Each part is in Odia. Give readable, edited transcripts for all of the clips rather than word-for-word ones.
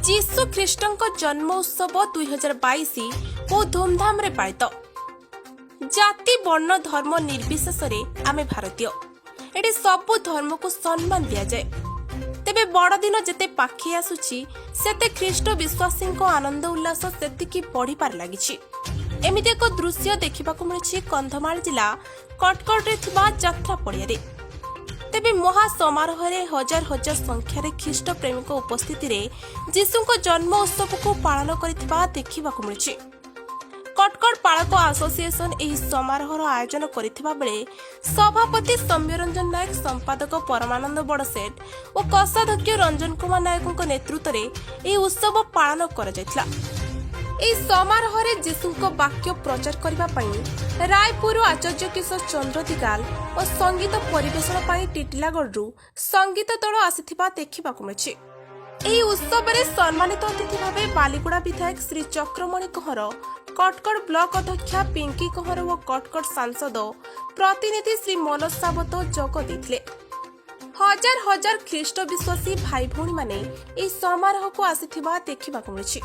ଯୀଶୁ ଖ୍ରୀଷ୍ଟଙ୍କ ଜନ୍ମ ଉତ୍ସବ 2022 ବହୁ ଧୁମଧାମରେ ପାଳିତ। ଜାତି, ବର୍ଣ୍ଣ, ଧର୍ମ ନିର୍ବିଶେଷରେ ଆମେ ଭାରତୀୟ। ଏଠି ସବୁ ଧର୍ମକୁ ସମ୍ମାନ ଦିଆଯାଏ। ତେବେ ବଡ଼ଦିନ ଯେତେ ପାଖେଇ ଆସୁଛି, ସେତେ ଖ୍ରୀଷ୍ଟ ବିଶ୍ୱାସୀଙ୍କ ଆନନ୍ଦ ଉଲ୍ଲାସ ସେତିକି ବଢ଼ିବାରେ ଲାଗିଛି। ଏମିତି ଏକ ଦୃଶ୍ୟ ଦେଖିବାକୁ ମିଳିଛି କନ୍ଧମାଳ ଜିଲ୍ଲା କଟକଟରେ ଥିବା ଯାତ୍ରା ପଡ଼ିଆରେ। ତେବେ ମହା ସମାରୋହରେ ହଜାର ହଜାର ସଂଖ୍ୟାରେ ଖ୍ରୀଷ୍ଟ ପ୍ରେମୀଙ୍କ ଉପସ୍ଥିତିରେ ଯୀଶୁଙ୍କ ଜନ୍ମ ଉତ୍ସବକୁ ପାଳନ କରିଥିବା ଦେଖିବାକୁ ମିଳିଛି। କଟକଟ ପାଳକ ଆସୋସିଏସନ ଏହି ସମାରୋହର ଆୟୋଜନ କରିଥିବା ବେଳେ ସଭାପତି ସୌମ୍ୟରଞ୍ଜନ ନାୟକ, ସମ୍ପାଦକ ପରମାନନ୍ଦ ବଡ଼ସେଠ ଓ କୋଷାଧ୍ୟକ୍ଷ ରଞ୍ଜନ କୁମାର ନାୟକଙ୍କ ନେତୃତ୍ୱରେ ଏହି ଉତ୍ସବ ପାଳନ କରାଯାଇଥିଲା। ଏହି ସମାରୋହରେ ଯୀଶୁଙ୍କ ବାକ୍ୟ ପ୍ରଚାର କରିବା ପାଇଁ ରାୟପୁରରୁ ଆଚାର୍ଯ୍ୟ କିଶୋର ଚନ୍ଦ୍ର ଦିଗାଲ ଓ ସଙ୍ଗୀତ ପରିବେଷଣ ପାଇଁ ଟିଟିଲାଗଡ଼ରୁ ସଙ୍ଗୀତ ଦଳ ଆସିଥିବା ଦେଖିବାକୁ ମିଳିଛି। ଏହି ଉତ୍ସବରେ ସମ୍ମାନିତ ଅତିଥି ଭାବେ ବାଲିଗୁଡ଼ା ବିଧାୟକ ଶ୍ରୀ ଚକ୍ରମଣି କହଁର, କଟକଟ ବ୍ଲକ ଅଧ୍ୟକ୍ଷା ପିଙ୍କି କହଁର ଓ କଟକଟ ସାଂସଦ ପ୍ରତିନିଧି ଶ୍ରୀ ମନୋଜ ସାବତ ଯୋଗ ଦେଇଥିଲେ। ହଜାର ହଜାର ଖ୍ରୀଷ୍ଟ ବିଶ୍ୱାସୀ ଭାଇ ଭଉଣୀମାନେ ଏହି ସମାରୋହକୁ ଆସିଥିବା ଦେଖିବାକୁ ମିଳିଛି।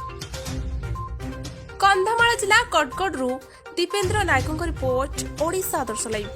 କନ୍ଧମାଳ ଜିଲ୍ଲା କଟକଟରୁ ଦୀପେନ୍ଦ୍ର ନାୟକଙ୍କ ରିପୋର୍ଟ, ଓଡ଼ିଶା ଆଦର୍ଶ ଲାଇଭ୍।